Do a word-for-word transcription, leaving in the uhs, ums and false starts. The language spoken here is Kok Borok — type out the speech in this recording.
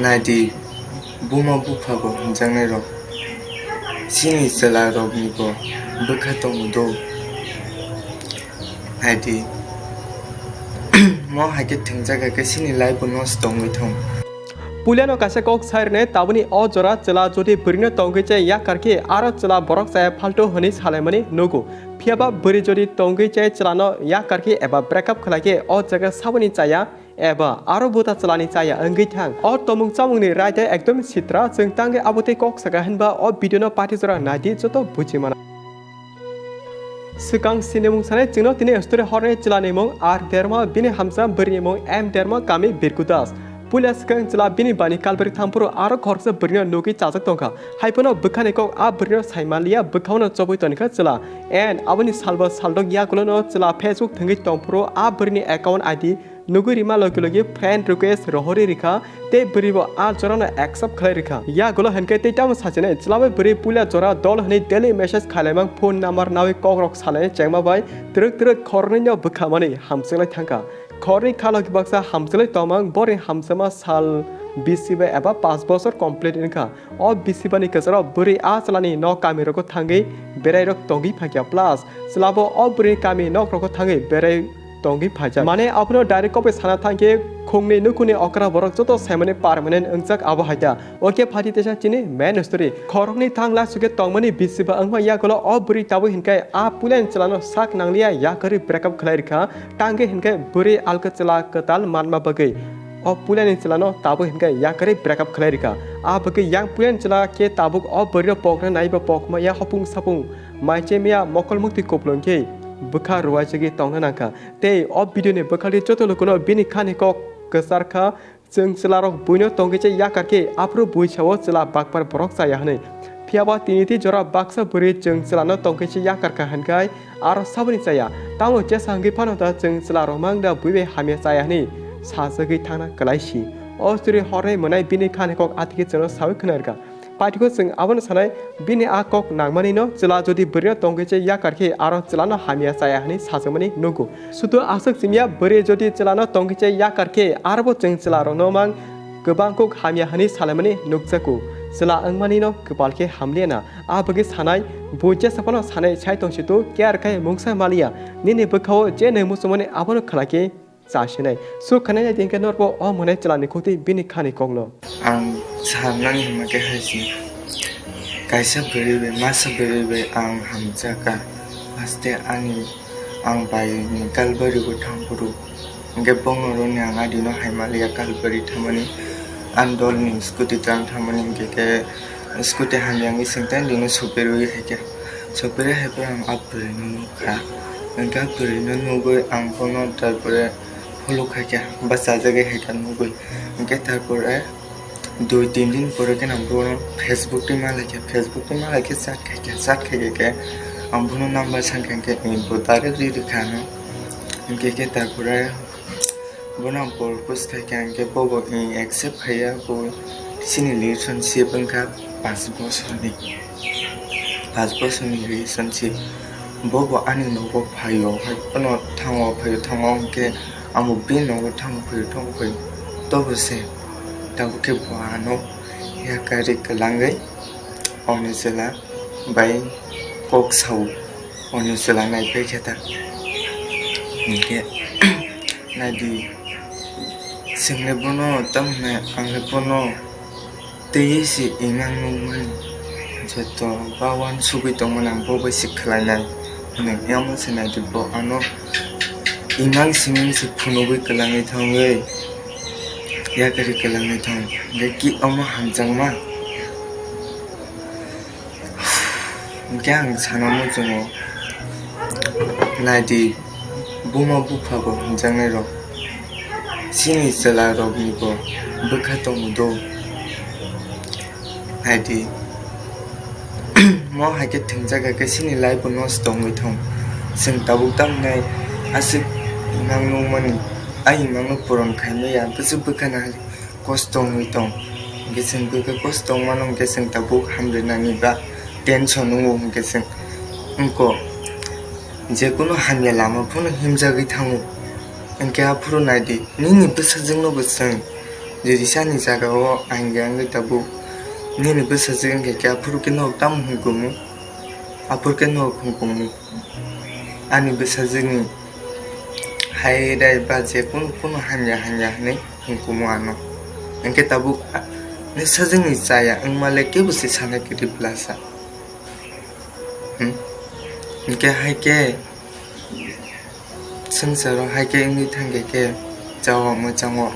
Naidi, buma bupha bo hwnjaknai rok, chini chwla rok ni bo bwkha tongo do. Naidi, mo hai khe thwngjak hai khe chini life bo nosto wngwi thung. Puilano kaisa kok sai rwnai, taboni o jora chwla jodi bwrwino tongwi chai yakar khe aro chwla borok chaya phalto hwnwi salaimani nugo. Phiyaba bwrwi jodi tongwi chai chwlano yakar khe eba break up khlai khe o jaga saboni chaya eba aro buta chwlani chaya wngwi thang. O tomung chamungni raida ekdom sitra, chwng tangwi abo tei kok saka hinba o video no party jora naidi joto buji mana. Swkang sinimung sanai chwngno tini story horni chwlani mung R Derma, bini hamsa bwrwini mung M Derma, kami Birkudas. Puila swkang chwla bini bani kalbari thangphuru aro khoroksa bwrwino nugwi chajak tongkha. Haiphano bwkhani kok a bwrwino saimanliya, bwkhaono chobwi tonikha chwla. And aboni salbo saldok yagulono chwla Facebook thwngwi tongphuru a bwrwini account I D nugwi rima logi logi friend request rohorwi rikha, tei bwrwibo a jorano accept khlai rikha. Yagulo hinkhe tei tamo sachinai chwlabai bwrwi puila jora dol hwnwi daily message khailaimang, phone number nawi kokrok salai chengma bai twrwk twrwk khoroknwino bwkhamani hamchwlai thangkha. Khoroknwi kha logi baksa hamchwlai tongmang, borni hamchwma sal bisi bai eba panch bosor complete wngkha. O bisibani kwcharo bwrwi a chwlani nok kamirogo thangwi berairok tongwi phaikha, plus chwlabo o bwrwini kami nokrogo thangwi berai tongwi phaijak. Mane abono direct kobai sana thangkhe khungni nukhungni okra borok joto saimani permanent wngjak abo haida. Oke phati teisa chini main story. Khoroknwi thang lasukhe tongmani bisiba wngma yagulo o bwrwi tabuk hinkhe a puilani chwlano sak nangliya yakarwi break up khlai rikha. Tangwi hinkhe bwrwi alka chwla kwtal manma bagwi o puilani chwlano tabuk hinkhe yakarwi break up khlai rikha. A bagwi yang puilani chwla khe tabuk o bwrwino pokna naiba pokma ya hopung sapung maichemiya mokol mukti kupulung khe bwkha ruwaijagwi tongna nangkha. Tei o video ni bwkhakni joto lukuno bini khani kok kwcharkha. Chwng chwlarok buino tongkhe se yakar khe aphuru bui sao chwla bakpar borok chaya hwnwi. Phiyaba tini tei jora baksa bwrwi chwng chwlano tongkhe se yakar kha hwnkhai aro saboni chaya. Tamo jesa hwnkhe phano da chwng chwlarok mang da bui bai hamya chaya hwnwi sajagwi thangna kwlai si. O story hornai mwnai bini khani kok athikhe chwngno saui khwnarkha. Paithago chwng abono sanai, bini a kok nangmanino chwla jodi bwrwino tongkhe se yakar khe aro chwlano hamya chaya hwnwi sajakmani nugo. Sudu aswk simiya bwrwi jodi chwlano tongkhe se yakar khe, arbo chwng chwlarokno mang kwbang kok hamya hwnwi salaimani nukjago. Chwla wngmanino kwpal khe hamliyana. A bagwi sanai, bo jesa phano sanai sai tongsitu, care khai mungsa maliya. Nini bwkhao je nai muchungmani abono khlai khe chasinai. Suk khanai nai tongkhe norbo o mwnai chwlani khukti bini khani kokno. Ang sanani hwnma khe hai se, kaisa bwrwi bai masa bwrwi bai ang hamjakha. Haste ani ang bai ni kalbari bo thangphuru. Hwnkhe bongno roni ang adino hai maliya kalbari thamani. Ang dolni scooty tang thamani hwnkhe khe scooty hamya wngwi sengtang dino sopirwi hai khe. Sopirwi hai phuru ang a bwrwino nukha. Hwnkhe a bwrwino nugwi ang bono tarpore follow khaikha, bachajagwi haikha nugwi. Hwnkhe tarpore dui tin din pore khe ang bono Facebook twi malaikha, Facebook twi malaikhe chat khaikha, chat khaikhe khe ang bono number sankha hwnkhe bo direct ri rwkha ano. Hwnkhe khe tarpore bono ang propose khaikha hwnkhe bobo accept khaiya, bo chini relationship wngkha panch bosorni. Panch bosorni relationship. Bobo ani nogo phaio, hai phano thango, phaio, thango, hwnkhe amo bini nogo thango, phaio, thango, phaio. Tobo se, tabuk khe bo ano yakarwi kwlangwi, oni chwla bai kok sao, oni chwla naiphai khe ta. Hwnkhe, naidi, chwngno bono, tamni angno bono, tei se imang nukmani joto ba uansugwi tongmani ang bo bai se khlainai hwnwi. Omo se naidi bo ano imang simang se phunugwi kwlangwi thangwi yakarwi kwlangwi thang hwnkhe ki omo hamjakma. Hwnkhe ang sana muchungo, naidi, buma bupha bo hwnjaknai rok, chini chwla rok ni bo bwkha tongo do. Naidi, mo hai khe thwngjak hai khe chini life bo nosto wngwi thang. Chwng tabuk tamni aswk imang nukmani, a imang no puron khai maya, bwswk bwkha na kosto wngwi tong. Hwnkhe chwng bwkha kosto wngmano hwnkhe chwng tabuk hamrwnani ba tension wngo hwnkhe chwng wngkho. Jekunu hamya lama phano himjagwi thango. Hwnkhe aphuru naidi, nini bwsajwkno bo chwng Jodi sani jaga o ang ya wngwi tabuk nini bwsajwk wngkha khe aphuru khe nok tamo hwnkumu? Aphuru khe nok hwnkumu? Ani bwsajwkni hai rai ba je kunu kunu hamya hamya hwnwi hwnkumu ano. Hwnkhe tabuk a-, bwsajwkni chaya wngma le kebo se sana kwrwi bwlasa. Hmm? Hwnkhe hai khe swngcharo hai khe wngwi thangkhe khe chao mwchango